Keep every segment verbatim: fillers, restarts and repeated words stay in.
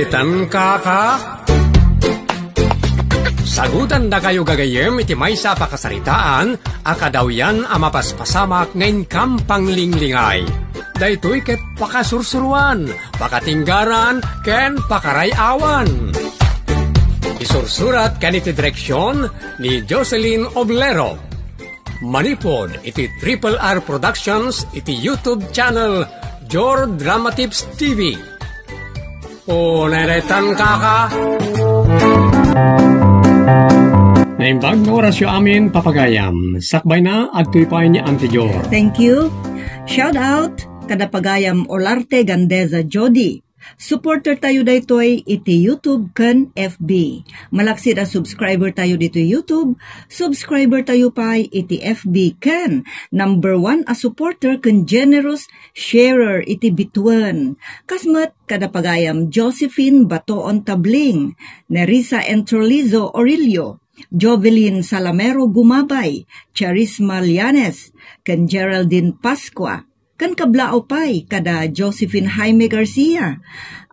Tan kaka? Sagutandakayo gagayyem iti maysa a pakasaritaan a kadawyan a mapaspasamak nga inkam panglinglingay. Daytoy ket pakasursuruan, pakatinggaran, ken pakaray-awan. Isursurat ken iti direksion ni Jocelyn Oblero. Manipud iti Triple R Productions iti YouTube channel Jor Drama Tips T V. O, neretan kaka. Naimbag nga orasyo amin, papagayam. Sakbayna, adtoy pay ni Auntie Jor. Thank you. Shout out kada pagayam Olarte Gandeza Jody. Supporter tayo daytoy iti YouTube ken F B. Malaksid a subscriber tayo ditoy YouTube, subscriber tayo pay iti F B ken number one a supporter ken generous sharer iti bituen. Kasmet kada pagayam Josephine Batoon Tabling, Nerissa Entrolizo Orillo, Jovelyn Salamero Gumabay, Charisma Llanes, ken Geraldine Pascua. Ken kablaaw pay kada Josephine Jaime Garcia,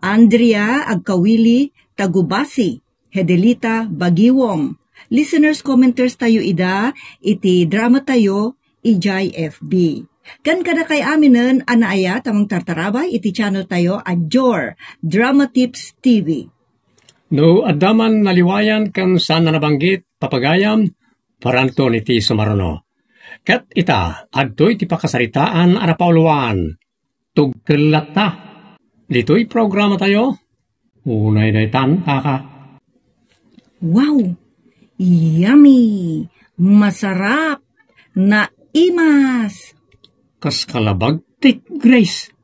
Andrea Agkawili Tagubasi, Hedelita Bagiwong. Listeners, commenters tayo ida iti drama tayo idiay F B. Ken kadakay aminen a naayat a mangtartarabay iti channel tayo a Jor Drama Tips T V. No adda man naliwayan ken saan a nabanggit, papagayam, paranton iti sumaruno. Ket ita, adtoy ti pakasaritaan a napauluan. Tugkel latta. Ditoy programa tayo. Unay daytan, kaka. Wow! Yummy! Masarap! Naimas! Kas kalabag, Tit Grace.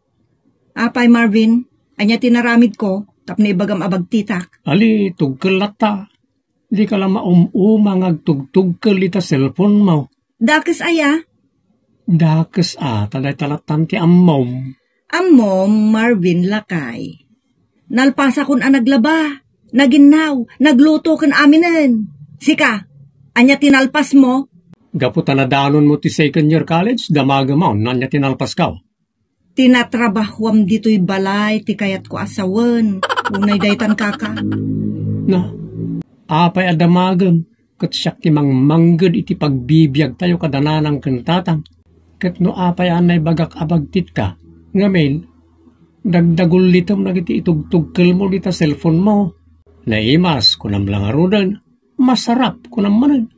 Apay, Marvin, ania ti naramid ko tapno ibagam a bagtitak? Ali, tugkel latta. Dika la maum-uma nga agtugtugkel ita cellphone mo. Dakes aya? Dakes a, ta dayta lattan ti ammom. Ammom, Marvin, lakay. Nalpasakon a naglaba, naginnaw, nagluto ken aminen. Sika, ania ti nalpasmo? Gapu ta nadanonmo ti second year college, damagem on, ania ti nalpasko? Tinatrabahuam ditoy balay ti kayatko a sawen. Unay daytan, kaka. Na, apay a damagem, ket siak ti mangmangged iti pagbibiagtayo kada nanang ken tatang. Ket no apay a naibagak a bagtitka, ngamin, dagdagullitem dagiti itugtugkelmo dita cellphone mo. Naimas, kunam la ngaruden, masarap, kunam manen.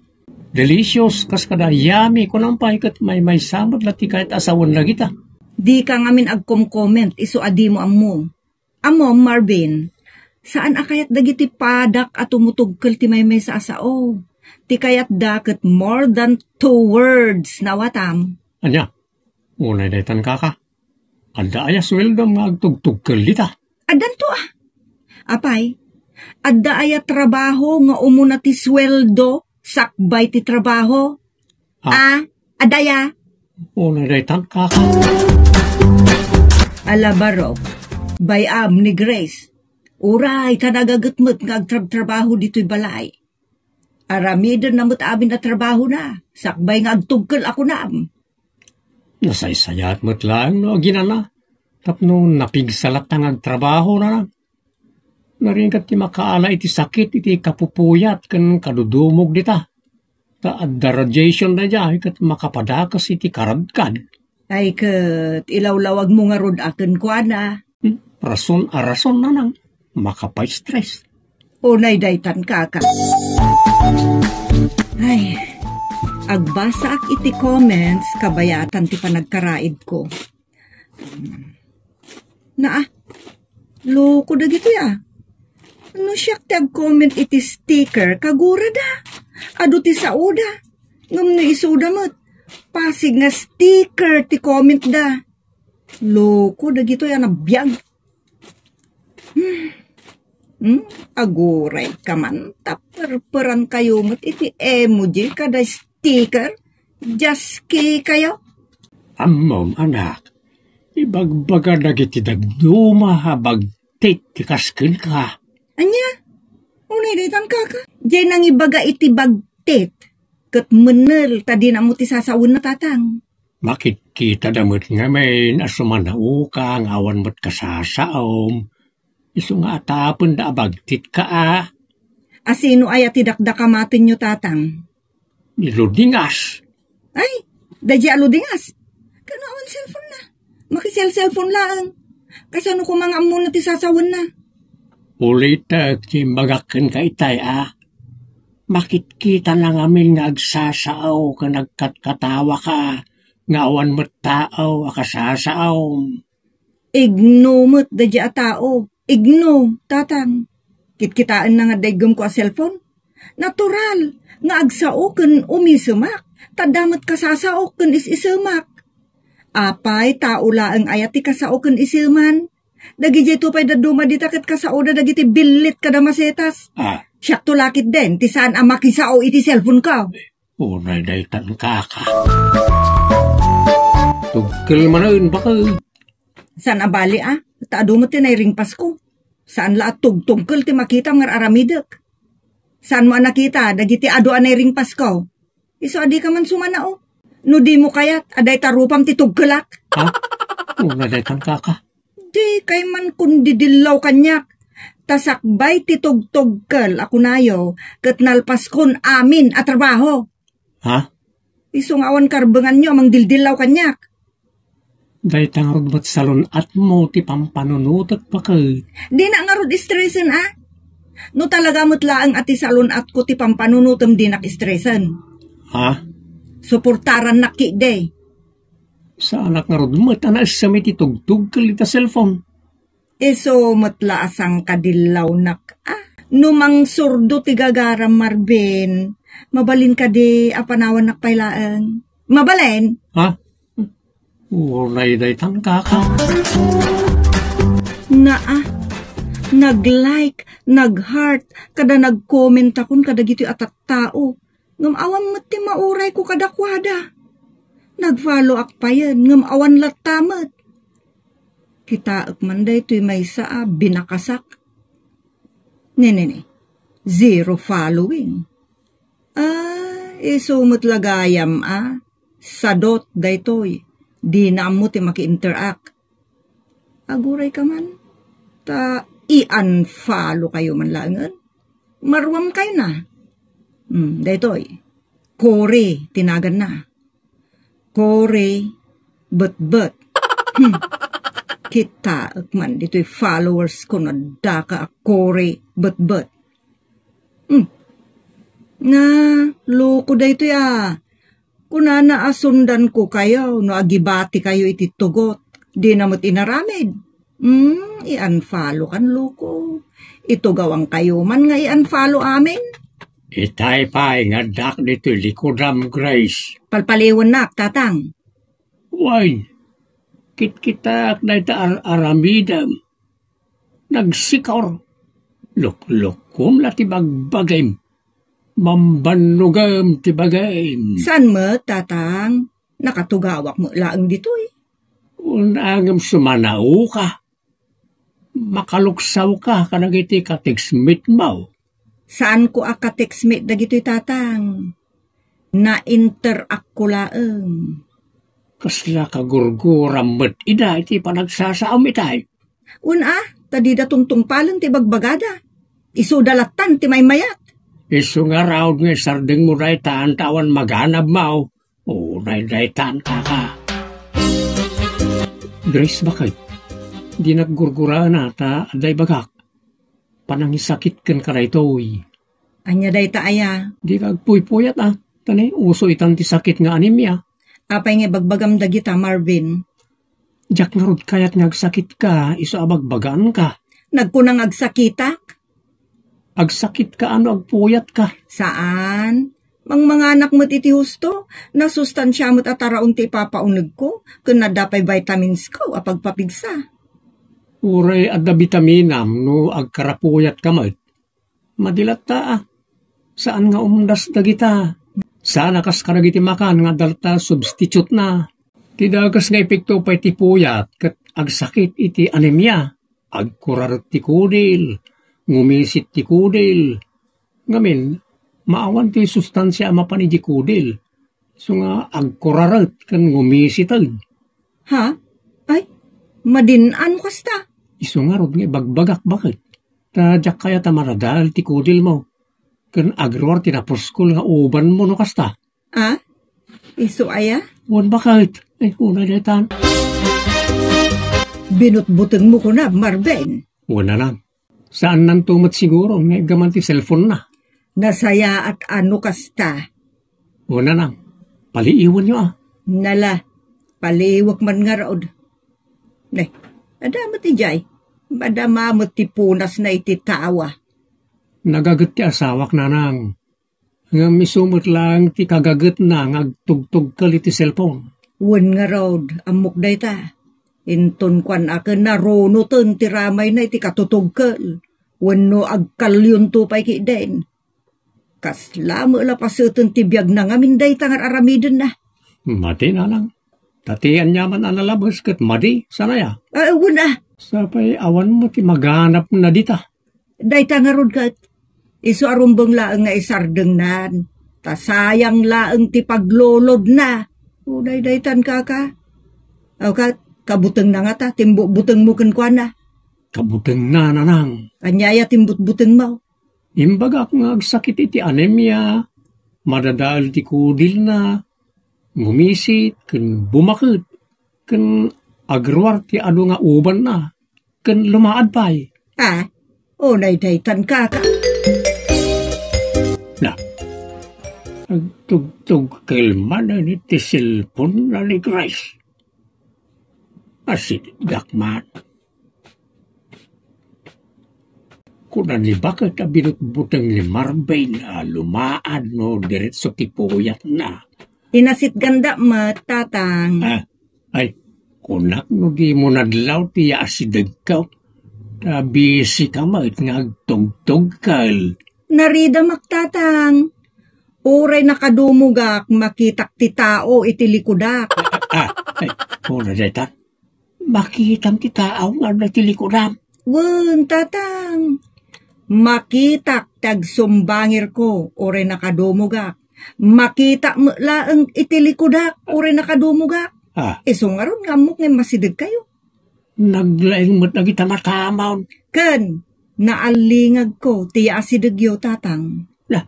Delicious, kas kada yummy, kunam pay ket maymaysa met la ti kayat a sawen dagita. Dika ngamin agkomkomment, isu a dimo ammo. Ammom, Marvin, saan a kayat dagiti padak a tumutugkel ti maymaysa a sao. Ti kayatda ket more than two words, nawatam. Ania? Unay daytan, kaka. Adda aya sueldom nga agtugtugkel dita? Addanto a. Apay, adda aya trabaho nga umuna ti sueldo sakbay ti trabaho? Ah. Ah, adda aya. Unay daytan, kaka. Ala barok, bay-am ni Grace. Uray, ta nagaget met nga agtrabtrabaho ditoy balay. Aramidenna met amin a trabahona, sakbay nga agtugkel a kunam. Nasaysayat met laeng no aginana, tapno napigsa latta nga agtrabahona. Narigat ti makaala iti sakit iti kapupuyat ken kadudumog dita. Ta adda radiation daydiay ket makapadakes iti karadkad. Ay ket ilawlawagmo ngarud a kenkuana. Hmm, rason a rason, nanang. Makapastress. Unay daytan, kaka. Ay, agbasaak iti comments kabayatan ti panagkaraidko. Naa, loko dagitoy a. No siak ti agcomment iti sticker, kagurada. Adu ti saoda. Ngem no isuda met, pasig nga sticker ti commentda. Loko dagitoy a nabiag. Hmm. Hmm? Aguray ka man, ta perperankayo met iti emoji kada sticker. Diaski kayo. Ammom, anak, ibagbaga dagiti dadduma a bagtit ti kas kenka. Ania? Unay daytan, kaka? Diay nangibaga iti bagtit, ket mennel ta dinammo ti sasawenna, tatang. Makitkitada met ngamin a sumanaoka nga awan met kasasaom. Isu nga atapen da abagtit ka, a. A sino aya ti dakdakamatenyo, Tatang? Ni Ludingas. Ay, daydi a Ludingas. Kano awan cellphone na? Makisel-cellphone laeng. Kasano koma nga ammona ti sasawenna? Ulitek ti imbagak kenka itay, a. Makitkita na ngamin nga agsasao ken agkatkatawa ka, nga awan met tao a kasasao. Igno met daydi a tao. Igno, Tatang. Kitkitaenna nga adda iggem ko a cellphone. Natural nga agsao ken umisemak, ta adda met kasasaok ken is-isemak. Apay, tao laeng aya ti kasao ken iseman? Dagidiayto pay dadduma dita ket kasaoda dagiti billit kada masetas. Ah. Siakto la ketdin ti saan a makisao iti cellphone ko. Unay daytan, kaka. Tugkel manen, baket. Saan a bali, a? Ta adu met ti nairingpasko. Saan la a tugtugkel ti makitam nga ar-aramidek. Saanmo a nakita dagiti adu a nairingpasko? Isu a dika man sumanao. No dimo kayat a dayta rupam ti tugkelak. Ha? Unay daytan, kaka. Dikay man kundidillaw kaniak. Ta sakbay ti tugtugkel a kunayo, ket nalpaskon amin a trabaho. Ha? Isu nga awan karbenganyo a mangdildillaw kaniak. Dayta ngarud met salun-atmo ti pampanunotek, baket. Dina ngarud stresen, a? No talaga met laeng a ti salun-atko ti pampanunotem, dinak stresen. Ha? Suportarannak ketdi. Saanak ngarud met a naessem iti tugtugkel ita cellphone. Isu met la a sangkadillawnak, a. No mangsurdo ti gagaram, Marvin, mabalin kadi a panawannak pay laeng? Mabalin? Ha? Unay daytan, kaka. Naa, nag-like, nag-heart, kada nag-comment akon kadagitoy a tattao. Ngem awan met ti maurayko kadakuada. Nag-follow ak payen, ngem awan latta met. Kitaek man daytoy maysa a binakasak. Ne, ne, ne. Zero following. Ah, isu met la gayam, a. Sadot daytoy. Dina ammo ti maki-interact. Agurayka man. Ta i-unfollow kayo man laengen. Maruam kayo na. Hmm, daytoy. Cory, ti naganna. Cory, Betbet. Hmm. Kitaek man ditoy followers ko no adda ka a Cory, Betbet. Hmm. Na, loko daytoy, a. Kunana a sundan ko kayo no agibati kayo iti tugot. Di na met inaramid. Hmm, i-unfollow kan, loko. Itugawan kayo man nga i-unfollow amin. Itay pay nga addak ditoy likudam, Grace. Palpaliwennak, Tatang. Wen, kitkitaak dayta ar-aramidem. Nagsikor. Luklukkom la ti bagbagim. Bambannogem ti bagim. Saan met, Tatang? Nakatugawak met laeng ditoy. Unangem sumanaoka. Makaluksawka kadagiti ka-textmate-mo. Saanko a ka-textmate dagitoy, Tatang. Na-interact-ko laeng. Kasla kagurguram met ida iti panagsasaom itay. Wen a, ta dida tungtungpalen ti bagbagada. Isuda lattan ti maymayat. Isu ngarud nga isardengmo daytan ta awan maganabmo. Unay daytan, kaka. Grace, baket. Dinak gurguraena ta adda ibagak. Panangisakit kenka daytoy. Ania dayta aya? Dika agpuypuyat, a. Ta ni, uso itan ti sakit nga anemia. Apay nga ibagbagam dagita, Marvin? Diak ngarud kayat nga agsakitka, isu a bagbagaanka. Nagkuna nga agsakitak? Agsakitka a no agpuyatka. Saan? Mangmanganak met iti husto, nasustansia met a taraon ti ipapaunegko, ken adda pay vitaminsko a pagpapigsa. Uray adda vitaminam no agkarapuyatka met. Madi latta, a. Saan nga umdas dagita. Saan a kas kadagiti makan nga adda latta substitute-na. Ti dakes nga epekto pay ti puyat ket agsakit iti anemia. Agkuraret ti kudil, ngumisit ti kudil. Ngamin, maawan ti sustansia a mapan idiay kudil. Isu nga agkuraret ken ngumisiten. Ha? Ay, madin-an kasta. Isu ngarud nga ibagbagak baket. Ta diak kayat a madadael ti kudilmo. Ken agruar ti napuskol nga ubanmo no kasta. Ah? Isu aya? Wen baket. Ay, unay daytan. Binutbutengmo kuna, Marben. Wen, nanang. Saannanto met siguro nga iggaman ti cellphone-na. Nasayaat a no kasta. Wen, nanang. Paliiwenyo, a. Nala, paliiwek man ngarud. Ne, adda met idiay. Madama met ti punasna iti tawa. Nagaget ti asawak, nanang. Ngem isu met laeng ti kagagetna nga agtugtugkel iti cellphone. Wen ngarud, ammok dayta. Inton kuan a ken narunoten ti ramayna iti katutugkel, wenno agkalyonto pay ketdin. Kasla met la paseten ti biagna ngamin dayta nga ar-aramidenna. Madi, nanang. Ta ti aniaman a nalabes ket madi, saan aya? Ah, wen a. Sapay awan met ti maganapna dita. Dayta ngarud ket, isu a rumbeng laeng nga isardengnan, ta sayang laeng ti paglulodna. Unay daytan, kaka. Aw ket, kabutengna ngata, timbutbutengmo kenkuana. Kabutengna, nanang. Ania aya timbutbutengmo? Imbagak nga agsakit iti anemia, madadael ti kudilna, ngumisit, ken bumaket, ken agruar ti adu nga ubanna, ken lumaad pay. Ah, unay daytan, kaka. Na, agtugtugkel manen iti cellphone-na ni Grace. Asidegak man. Kuna ni baket a binutbuteng ni Marvin a lumaad no diretso ti puyatna. Inasitganda met, tatang. Ah, ay, kunak no di mo nadlaw ti asidegko. Ta busy ka met nga agtugtugkel. Naridamak, tatang. Uray nakadumogak, makitak ti tao iti likudak. Ah, ay, kuna dayta. Makitam ti tao nga adda iti likudam. Wen, tatang. Makitak ti agsumbangirko, uray nakadumogak. Makitak met laeng iti likudak, uray nakadumogak. Ah. Isu ngarud nga ammok nga immasidegkayo. Naglaing met dagita matamon. Ken, naallingagko ti asidegyo, tatang. Na,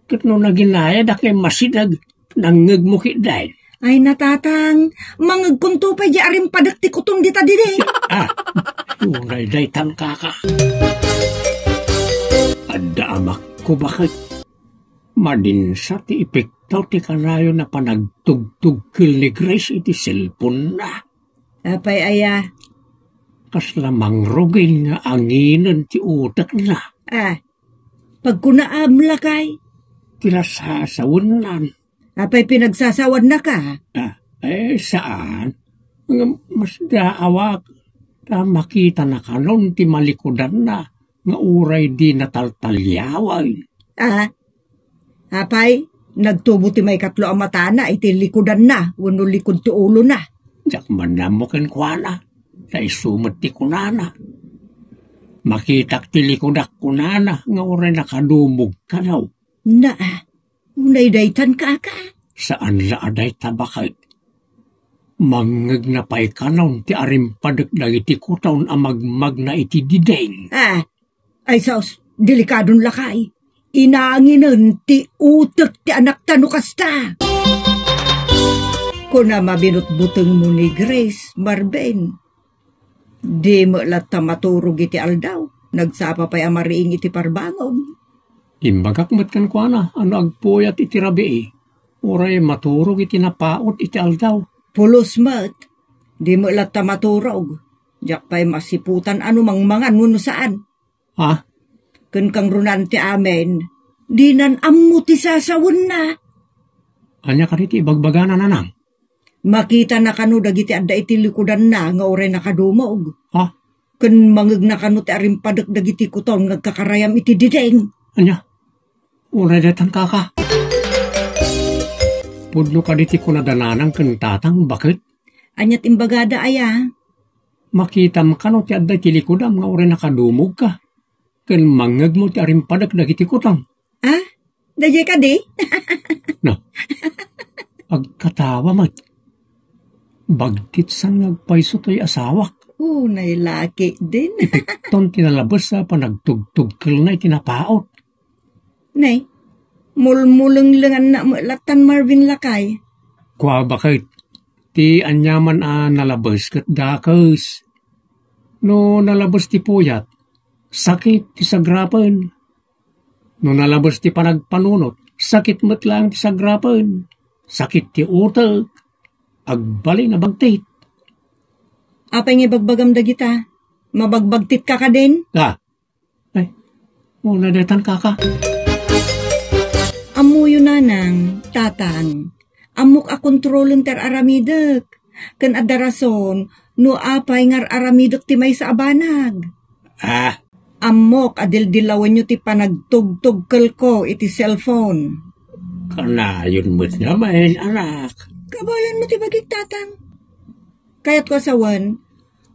ket no naginayadak nga immasideg, nangngegmo ketdin. Ay, natatang, mangngegkonto pay di arimpadek ti kuton dita didi. Ah, unay daytan, kaka. Adda amakko baket. Madinsa ti epekto ti kanayon a panagtugtugkel ni Grace iti cellphone-na. Apay aya? Kasla mangrugin nga anginen ti utekna. Ah, pagkunaam lakay? Ti nasasawennan. Apay pinagsasawannaka? Ah, eh, saan? Nga masdaawak, ta makitana kanon ti malikudanna nga uray di nataltaliawen. Ah, apay, nagtubo ti maikatlo a matana iti likudanna wenno likud ti ulona. Diak man ammo kenkuana, ta isu met ti kunana. Makitak ti likudak kunana nga uray nakadumog kano. Na, unay daytan, kaka? Saan la a dayta baket. Mangngegna pay kanon ti arimpadek dagiti kuton a magmagna iti diding. Ah, ay sus, delikadon lakay. Inanginen ti utek ti anakta no kasta. Kuna mabinutbutengmo ni Grace, Marvin. Di met latta maturog iti aldaw. Nagsapa pay a mariing iti parbangon. Imbagak met kenkuana a no agpuyat iti rabii, uray maturog iti napaut iti aldaw. Pulos met. Di met latta maturog. Diak pay masiputan a no mangmangan wenno saan. Ha? Ken kangrunan ti amin, dinan ammo ti sasawenna. Ania kadi ti ibagbagana, nanang? Makitana kano dagiti adda iti likudanna nga uray nakadumog. Ha? Ken mangngegna kano ti arimpadek dagiti kuton nga agkakarayam iti diding. Ania? Uray daytan, kaka. Pudno kadi ti kunada nanang ken tatang, baket? Ania ti imbagada aya? Makitam kano ti adda iti likudam nga uray nakadumogka, ken mangngegmo ti arimpadek dagiti kuton. Ah? Daydiay kadi? No. Agkatawa met. Bagtit saan nga agpayso toy asawak. Unay laki din. Ton ti nalabes a panagtugtugkelna iti napaut. Nay, mulmulenglenganna met lattan Marvin lakay. Kua baket, ti aniaman a nalabes ket dakes. No nalabes ti puyat, sakit ti sagrapen. No nalabes ti panagpanunot, sakit met laeng ti sagrapen. Sakit ti utek, agbalin a bagtit. Apay nga ibagbagam dagita? Mabagbagtitka kadin? Ah, ay, una detan kaka. Ammoyo nanang, tatang. Ammok a kontrolen ti ar-aramidek. Ken adda rason no apay nga ar-aramidek ti maysa a banag. Ah. Ammok a dildilawenyo ti panagtugtugkelko iti cellphone. Kanayon met ngamin, anak. Kabaelanmo ti bagik, tatang. Kayatko a sawen,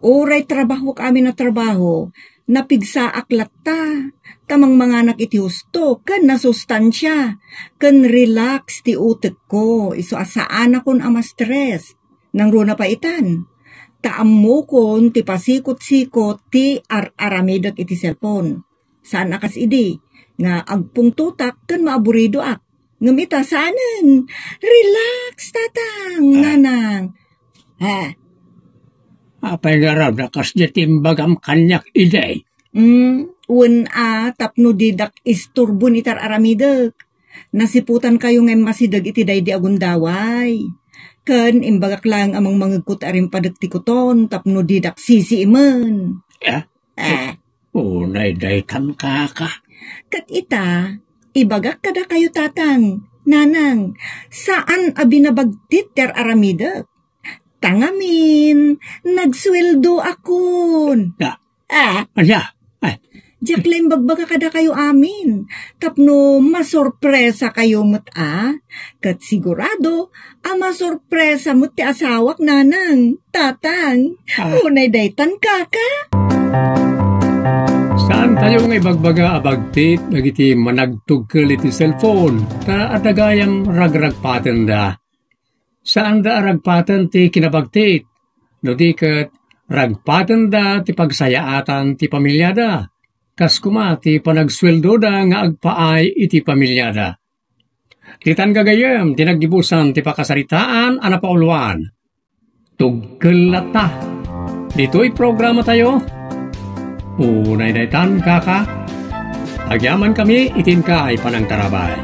uray trabahok amin a trabaho, napigsaak latta, ta mangmanganak iti husto ken nasustansia, ken relax ti utekko, isu a saanakon a ma-stress. Nangruna pay itan, ta ammokon ti pasikot-sikot ti ar-aramidek iti cellphone. Saan a kas idi nga agpungtotak ken maaburidoak. Ngem ita, saanen. Relax, tatang, ah, nanang. Ah. Apay ngarud a kasdi ti imbagam kaniak idi? Mm, wen a, tapno didak isturbon iti ar-aramidek. Nasiputankayo nga immasideg iti daydi a gundaway. Ken imbagak laeng a mangmangegko ti arimpadek ti kuton tapno didak sisiimen. Ah? Ah. Unay daytan, kaka. Ket ita, ibagak kadakayo, tatang, nanang, saan a binabagtit ti ar-aramidek. Ta ngamin, nagsueldoakon. Ah. Ah. Ania? Ay. Diak la imbagbaga kadakayo amin, tapno masorpresakayo met a, ket sigurado a masorpresa met ti asawak, nanang, tatang. Ah. Unay daytan, kaka. Saantayo nga ibagbaga a bagtit dagiti managtugkel iti cellphone, ta adda gayam ragragpatenda. Saanda a ragpaten ti kinabagtit, no di ket ragpatenda ti pagsayaatan ti pamiliada, kas koma ti panagsueldoda nga agpaay iti pamiliada. Ditan gagayyem ti naggibusan ti pakasaritaan a napauluan. Tugkel latta. Ditoy programatayo. Unay daytan, kaka. Agyamankami iti inkay panangtarabay.